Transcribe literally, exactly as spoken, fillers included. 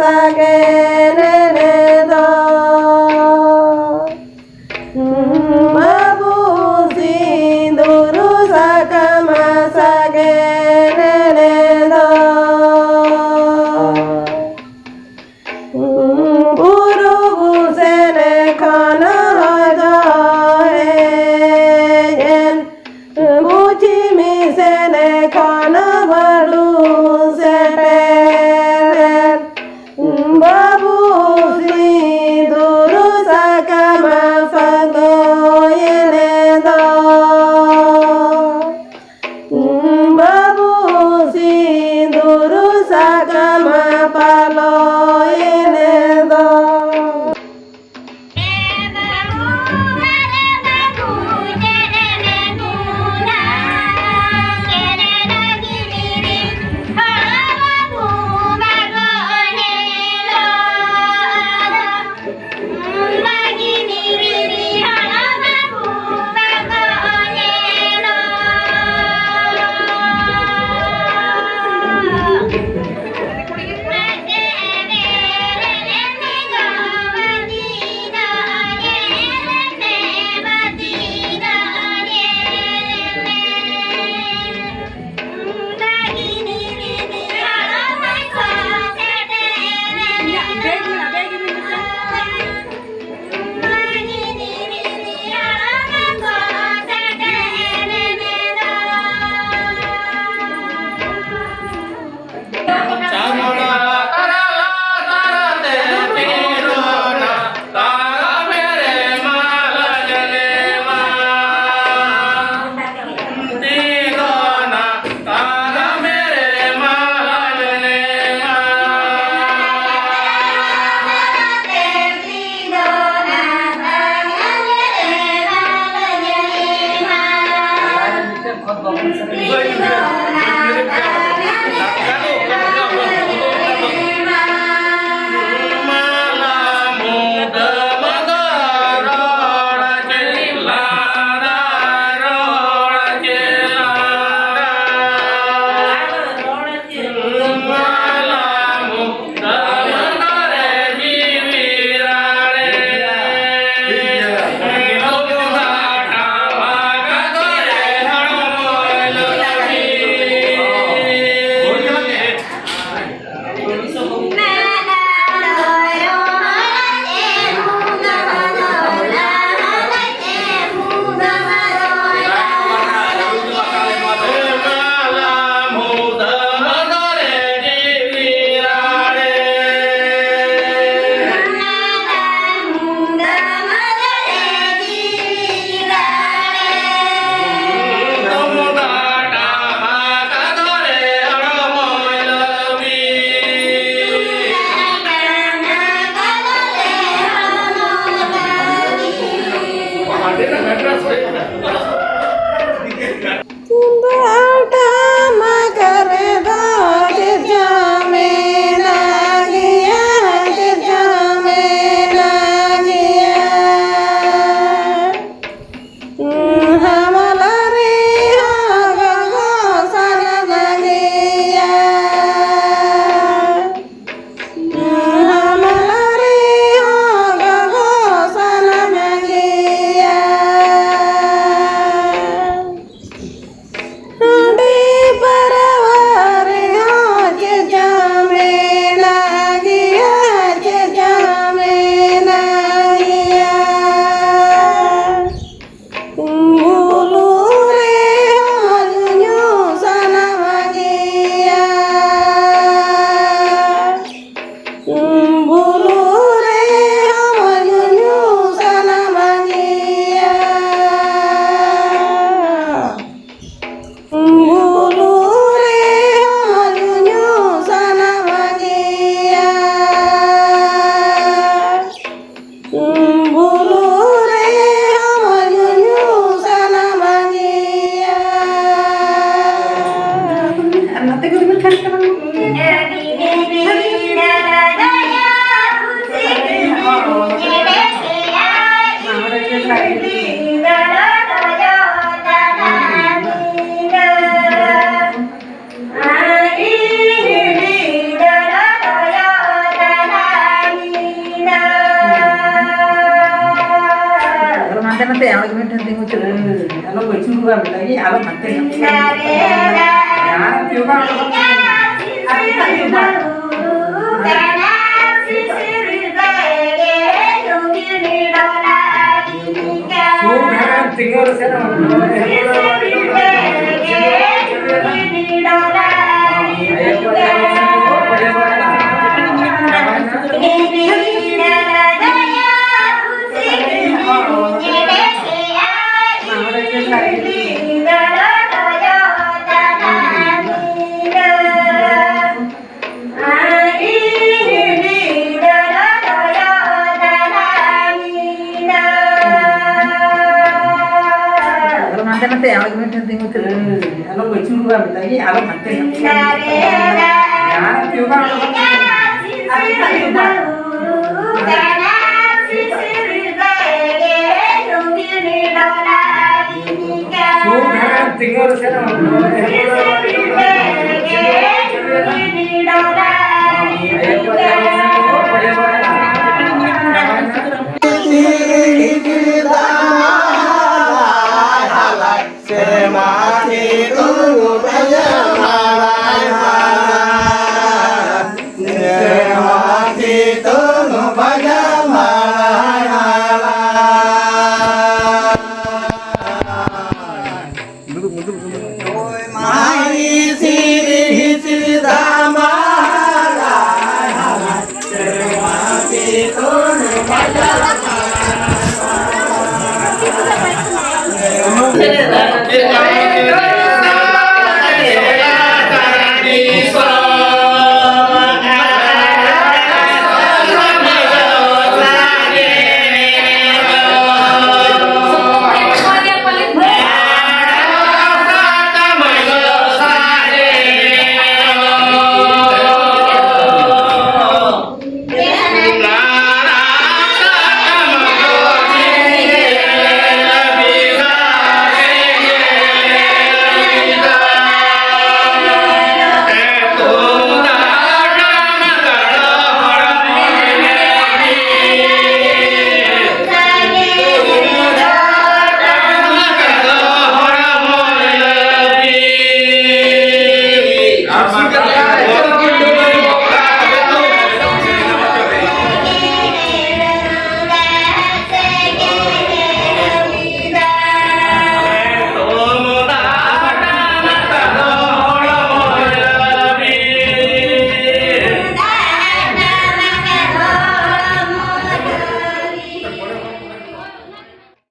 ᱥᱟᱜᱮ ᱱᱮᱱᱮ ᱫᱚ᱾ ᱵᱟᱹᱵᱩ ᱥᱤᱸᱫᱩᱨ ᱥᱟᱠᱟᱢ ᱥᱟᱜᱮ ᱱᱮᱱᱮ ᱫᱚ᱾ ᱯᱩᱨᱩᱵ ᱥᱮᱱ ᱠᱷᱚᱱ ᱦᱚᱭ ᱫᱚ ᱦᱮᱡ ᱮᱱ, ᱯᱚᱪᱷᱤᱢ ᱥᱮᱱ ᱠᱷᱚᱱ ᱵᱟᱹᱰᱩ ᱥᱮᱴᱮᱨ ᱮᱱ᱾ ᱵᱟᱹᱵᱩ ᱵᱩᱞᱩ ᱨᱮᱦᱚᱸ ᱧᱩᱧᱩ ᱥᱟᱱᱟᱢ ᱜᱮᱭᱟ᱾ ᱵᱩᱞᱩ ᱨᱮᱦᱚᱸ ᱧᱩᱧᱩ ᱥᱟᱱᱟᱢ ᱜᱮᱭᱟ᱾ ᱵᱩᱞᱩ ᱨᱮᱦᱚᱸ ᱧᱩᱧᱩ ᱥᱟᱱᱟᱢ ᱜᱮᱭᱟ᱾ ᱟᱨ ᱱᱚᱛᱮ ᱠᱚ ᱨᱤᱢᱤᱞ ᱠᱷᱟᱱ ᱠᱟᱱᱟ᱾ ᱟᱨ ᱦᱟᱱᱛᱮ ᱱᱟᱛᱮ ᱟᱬᱜᱚ ᱢᱮ, ᱴᱷᱮᱱ ᱛᱤᱸᱜᱩ ᱩᱛᱟᱹᱨ᱾ ᱦᱮᱸ, ᱟᱞᱚ ᱯᱟᱹᱪᱩᱨᱚᱜᱼᱟ, ᱢᱮᱛᱟᱭ ᱜᱮ, ᱟᱞᱚ ᱦᱟᱱᱛᱮ ᱱᱟᱛᱮ᱾ ᱡᱟᱦᱟᱸ ᱛᱤᱸᱜᱩ ᱵᱟᱝ, ᱟᱞᱚ ᱯᱟᱹᱪᱩᱨᱚᱜᱼᱟ᱾ ᱥᱩᱨ ᱫᱷᱟᱨᱮ ᱛᱤᱸᱜᱩ ᱨᱮᱥᱮ ᱱᱚ᱾ ᱟᱞᱚ ᱦᱟᱱᱛᱮ ᱱᱟᱛᱮ, ᱟᱢᱟᱜ ᱜᱮ ᱢᱤᱫᱴᱮᱱ ᱛᱤᱸᱜᱩ ᱩᱛᱟᱹᱨ᱾ ᱦᱮᱸ, ᱟᱞᱚ ᱯᱟᱹᱪᱩᱨᱚᱜᱼᱟ, ᱢᱮᱛᱟᱭ ᱜᱮ, ᱟᱞᱚ ᱦᱟᱱᱛᱮ ᱱᱟᱛᱮ᱾ ᱡᱟᱦᱟᱸ ᱛᱤᱸᱜᱩ ᱵᱟᱝ, ᱟᱞᱚ ᱯᱟᱹᱪᱩᱨᱚᱜᱼᱟ᱾ ᱥᱩᱨ ᱫᱷᱟᱨᱮ ᱛᱤᱸᱜᱩ ᱨᱮᱥᱮ ᱱᱚ᱾ ᱥᱮᱨᱢᱟ ᱥᱤᱛᱩᱝ ᱵᱟᱭᱟ ᱢᱟᱲᱟᱝ ᱢᱟᱲᱟᱝ᱾ ᱥᱮᱨᱢᱟ ᱥᱤᱛᱩᱝ